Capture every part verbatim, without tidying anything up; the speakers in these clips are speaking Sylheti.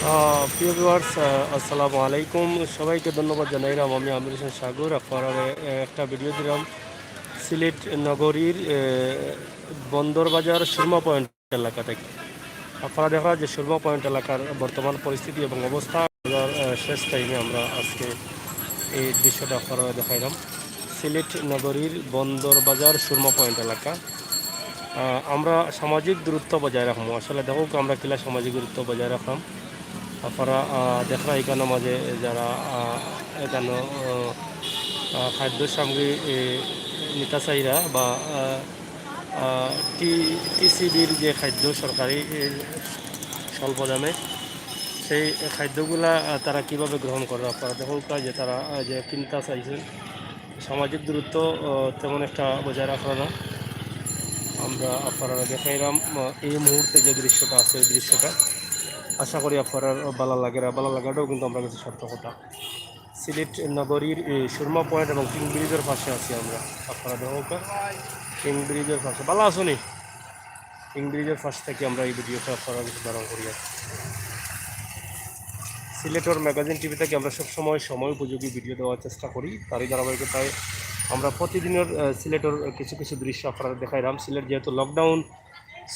আহ, প্রিয় ভিউয়ার্স, আহ, আসসালামু আলাইকুম। সবাইকে ধন্যবাদ জানাইলাম। আমি আমির হোসেন সাগর। আপনারারে, আহ, একটা ভিডিও দিলাম সিলেট নগরীর, আহ, বন্দর বাজার সুরমা পয়েন্ট এলাকা থেকে। আপনারা দেখরা যে সুরমা পয়েন্ট এলাকার বর্তমান পরিস্থিতি এবং অবস্থা। বাজার, আহ, শেষ টাইমে আমরা আজকে এই দৃশ্যটা আপনারারে দেখাইলাম। সিলেট নগরীর বন্দর বাজার সুরমা পয়েন্ট এলাকা। আহ, আমরা সামাজিক দূরত্ব বজায় রাখমু। আসলে দেখউক্কা আমরা কিলা সামাজিক দূরত্ব বজায় রাখলাম। আপনারা, আহ, দেখরা ইকানো মাঝে যারা, আহ, ইকানো, আহ, আহ, খাদ্য সামগ্রী, এ, নিতা চাইরা বা, আহ, আহ, টি-, টিসিবির যে খাদ্য সরকারি, এ, স্বল্প দামে, সেই খাদ্যগুলা, আহ, তারা কিভাবে গ্রহণ কররা, আপনারা দেখউক্কা যে তারা, আহ, যে কিনতা চাইছইন, সামাজিক দূরত্ব, আহ, তেমন একটা বজায় রাখরা না। আমরা আপনারারে দেখাইলাম, আহ, এই মুহূর্তে যে দৃশ্যটা আছে, এই দৃশ্যটা। আশা করি আপনারার ভালা লাগের, আর ভালা লাগাটাও কিন্তু আমরার কাছে সার্থকতা। সিলেট নগরীর এই সুরমা পয়েন্ট এবং কিং ব্রিজের পাশে আছি আমরা। আপনারা দেখউক্কা, কিং ব্রিজের পাশে। ভালা আছোনি? কিং ব্রিজের পাশ থেকে আমরা এই ভিডিওটা আপনারার কাছে ধারণ করিয়ার। সিলেটর ম্যাগাজিন টিভি থেকে আমরা সবসময় সময় উপযোগী ভিডিও দেওয়ার চেষ্টা করি। তারই ধারাবাহিকতায় আমরা প্রতিদিনের, আহ, সিলেটর কিছু কিছু দৃশ্য আপনারারে দেখাইলাম। সিলেট যেহেতু লকডাউন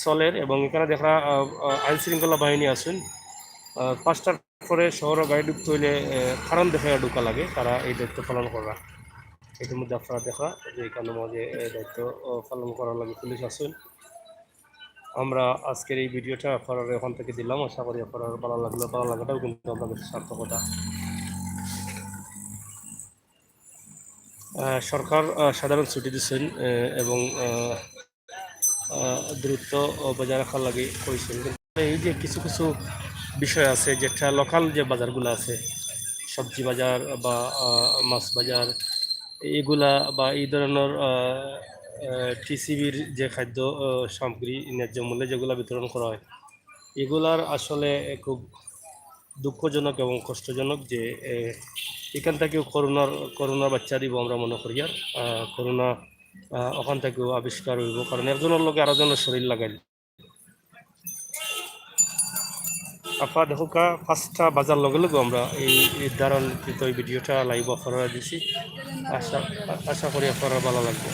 চলের এবং ইকানো দেখরা, আহ, আহ, আইন শৃঙ্খলা বাহিনী আছইন, আহ, পাঁচটার পরে শহরো গাড়ি ঢুকতে অইলে, আহ, কারণ দেখাইয়া ঢুকা লাগে, তারা এই দায়িত্ব পালন কররা। ইতিমধ্যে আপনারা দেখরা যে ইকানো মাঝে, আহ, দায়িত্ব, আহ, পালন করার লাগি পুলিশ আছইন। আমরা আজকের এই ভিডিওটা আপনারারে ওখান থেকে দিলাম। আশা করি আপনারার ভালা লাগলো, ভালা লাগাটাও কিন্তু আমরার কাছে সার্থকতা। আহ, সরকার, আহ, সাধারণ ছুটি দিছইন, আহ, এবং, আহ, আহ, দূরত্ব বজায় রাখার লাগি কইছইন। কিন্তু এই যে কিছু কিছু বিষয় আছে, যেটা লোকাল যে বাজারগুলা আছে, সবজি বাজার বা, আহ, মাছ বাজার, এগুলা বা এই ধরনর, আহ, আহ, টিসিবির যে খাদ্য, আহ, সামগ্রী ন্যায্য মূল্যে যেগুলা বিতরণ করা হয়, এগুলার আসলে খুব দুঃখজনক এবং কষ্টজনক যে, এ, এখান থাকিও করোনার, করোনার বাচ্চা দিব আমরা মনে করি। আর, আহ, করোনা, আহ, ওখান থাকিও আবিষ্কার অইবো, কারণ একজনর লগে আরোজনর শরীর লাগাইল। আপনারা দেখউক্কা, পাঁচটা বাজার লগে লগে আমরা এই, এই ধারণকৃত এই ভিডিওটা লাইভ আপনারারে দিছি। আশা, আশা করি আপনারার ভালা লাগবো।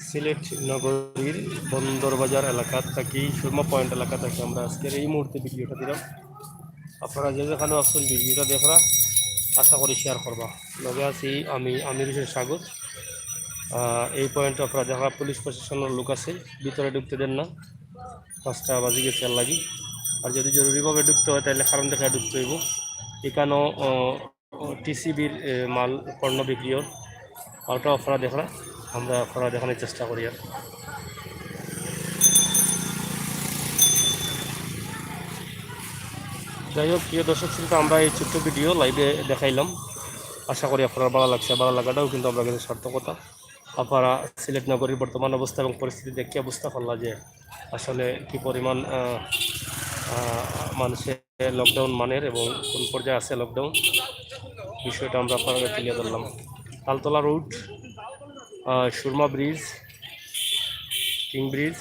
সিলেট নগরীর বন্দর বাজার এলাকা থাকি, সুরমা পয়েন্ট এলাকা থাকি আমরা আজকের এই মুহূর্তে ভিডিওটা দিলাম। আপনারা যে যেখানো আছইন ভিডিওটা দেখরা, আশা করি শেয়ার করবা। লগে আছি আমি, আমির হোসেন সাগর। আহ, এই পয়েন্টে আপনারা দেখরা পুলিশ প্রশাসনর লোক আছে, ভিতরে ঢুকতে দেন না, পাঁচটা বাজি গেছে এর লাগি। আর যদি জরুরিভাবে ঢুকতে হয়, তাইলে কারণ দেখাইয়া ঢুকতে অইবো। ইকানো, আহ, টিসিবির, এ, মাল পণ্য বিক্রি অর, ওটাও আপনারা দেখরা, আমরা আপনারারে দেখানির চেষ্টা করি। আর যাই হোক, প্রিয় দর্শক শ্রোতা, আমরা এই ছোট্ট ভিডিও লাইভে দেখাইলাম। আশা করি আপনারার ভালা লাগছে, ভালা লাগাটাও কিন্তু আমরার কাছে সার্থকতা। আপনারা সিলেট নগরীর বর্তমান অবস্থা এবং পরিস্থিতি দেখিয়া বুঝতা পারলা যে আসলে কি পরিমাণ, আহ, আহ, মানুষে লকডাউন মানের এবং কোন পর্যায়ে আছে লকডাউন, বিষয়টা আমরা আপনারারে তুলিয়া ধরলাম। তালতলা রোড, আহ, Surma bridge, king bridge,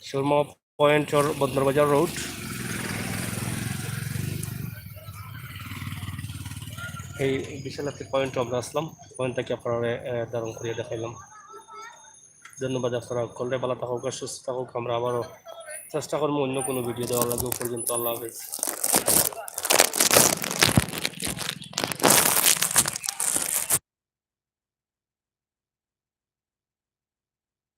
Surma point অর বন্দরবাজার রোড। এই বিশাল একটা পয়েন্ট আমরা আছলাম, পয়েন্ট থাকি আপনারারে, আহ, ধারণ করিয়া দেখাইলাম। ধন্যবাদ আপনারা সকলরে, ভালা থাকউক্কা, সুস্থ থাকউক্কা। আমরা আবারও চেষ্টা করমু অন্য কোনো ভিডিও দেওয়ার লাগি। পর্যন্ত আল্লাহ হাফেজ।